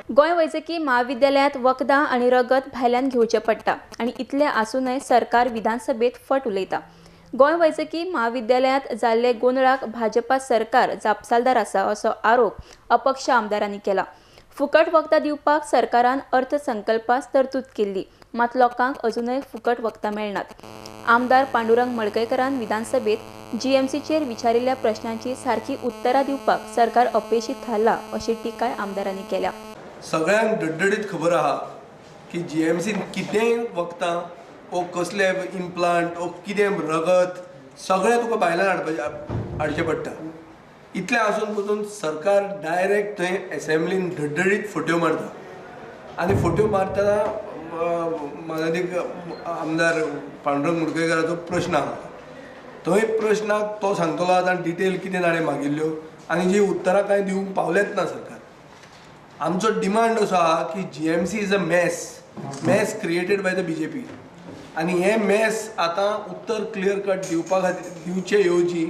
गोंय वैजकी म्हाविद्यालयांत वखदां आनी रगत भायल्यान घेवचें पडटा आनी इतलें आसूनय सरकार विधानसभेत फट उलयता. गोंय वैजकी म्हाविद्यालयांत जाल्ले गोंदळाक भाजपा सरकार जापसालदार आसा असो आरोप अपक्ष आमदारांनी केला. फुकट वखदां दिवपाक सरकारान अर्थसंकल्पांत तरतूद केल्ली, मात लोकांक अजूनय फुकट वखदां मेळनात. आमदार पांडुरंग मडकयकरान विधानसभेत जीएमसीचेर विचारिल्ल्या प्रश्नांची सारकी उत्तरां दिवपाक सरकार अपेशी थारला अशी टिकाय आमदारांनी केल्या. सगळ्यांक डड्डडीत खबर आहा की जीएमसीन कितेंय वखदां ओ कसले इम्प्लांट ओ कितें रगत सगळें तुका भायल्यान हाडपाचें हाडचें पडटा. इतलें आसून पसून सरकार डायरेक्ट थंय एसेंब्लीन डड्डडीत फोट्यो मारता आनी फोट्यो मारतना मानादीक आमदार पांडुरंग मडकयकाराचो प्रश्न आहा, थंय प्रश्नाक तो सांगतलो आतां डिटेल कितें ताणें मागिल्ल्यो आनी जी उत्तरां कांय दिवंक पावलेंच ना सरकार. आमचो डिमांड असो आहा की GMC is a mess, mess created by the BJP आनी हें मॅस आतां उत्तर क्लियर कट दिवपा खातीर दिवचे येवजी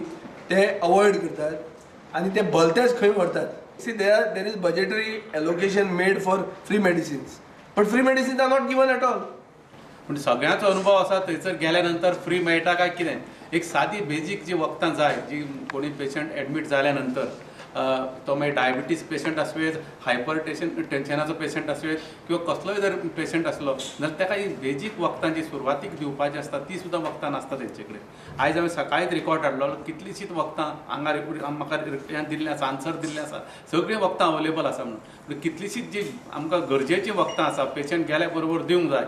ते अवॉयड करतात आनी ते भलतेच खंय व्हरतात. See there is budgetary allocation made for free medicines but free medicines are not given at all. पूण सगळ्यांचो अनुभव आसा थंयसर गेल्या नंतर फ्री मेळटा काय कितें. एक सादी बेजीक जी वखदां जाय जी कोणी पेशंट एडमीट जाल्या नंतर तो मागीर डायबिटीज पेशंट आसूं येत, हायपर टेन्शनाचो पेशंट आसूं येत किंवा कसलोय जर पेशंट आसलो जाल्यार ताका ही बेजीक वखदां जी सुरवातीक दिवपाची आसता ती सुद्दां वखदां नासता तेंचे कडेन. आयज हांवें सकाळीच रिकॉर्ड हाडलो, कितलींशींच वखदां हांगा म्हाका दिल्लें आसा, आन्सर दिल्लें आसा, सगळीं वखदां अवेलेबल आसा म्हणून. कितलींशींच जी आमकां गरजेचीं वखदां आसा पेशंट गेल्या बरोबर दिवंक जाय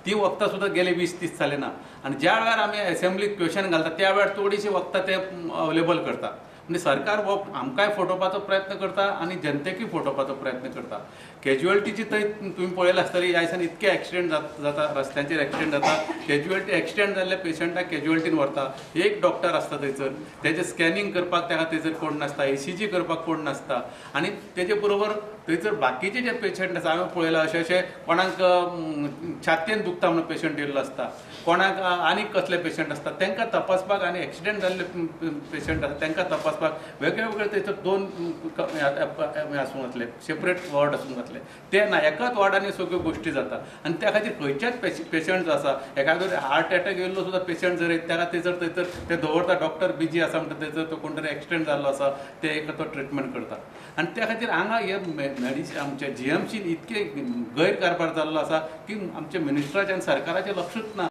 ती वखदां सुद्दां गेले 20-30 जाले ना. आनी ज्या वेळार आमी एसेंब्लीक क्वेशन घालता त्या वेळार थोडीशीं वखदां ते अवेलेबल करता. म्हणजे सरकार हो आमकांय फटोवपाचो प्रयत्न करता आनी जनतेकूय फटोवपाचो प्रयत्न करता. कॅज्युअलिटीची थंय तुमी पळयला आसतली, ह्या दिसांनी इतके एक्सिडेंट जाता, रस्त्यांचेर एक्सिडेंट जाता, कॅज्युअलिटी एक्सिडेंट जाल्ल्या पेशंटाक कॅज्युअलिटीन व्हरता. एक डॉक्टर आसता थंयसर, तेजें स्कॅनिंग करपाक ताका थंयसर कोण नासता, ECG करपाक कोण नासता आनी तेजे बरोबर थंयसर बाकीचे जे पेशंट आसा हांवें पळयला अशें अशें कोणाक छातयेन दुखता म्हणून पेशंट येयल्लो आसता, कोणाक आनीक कसले पेशंट आसता तांकां तपासपाक आनी एक्सिडेंट जाल्ले पेशंट आसता तांकां तपासपाक वेगळे वेगळे थंयसर दोन आसूंक जातले, सेपरेट वॉर्ड आसूंक जातले, ते ना एकाच वॉर्डांनी सगळ्यो गोश्टी जाता. आनी त्या खातीर खंयच्याच पेशंट जो आसा एखादो हार्ट एटॅक येयल्लो सुद्दां पेशंट जर ताका थंयसर थंयसर ते दवरता, डॉक्टर बिजी आसा म्हणटा थंयसर तो कोण तरी एक्सिडेंट जाल्लो आसा ते एक तो ट्रिटमेंट करता. आनी त्या खातीर हांगा हे मेडिसिन आमच्या जीएमसीन इतके गैरकारभार जाल्लो आसा की आमच्या मिनिस्टराचें आनी सरकाराचें लक्षूच ना.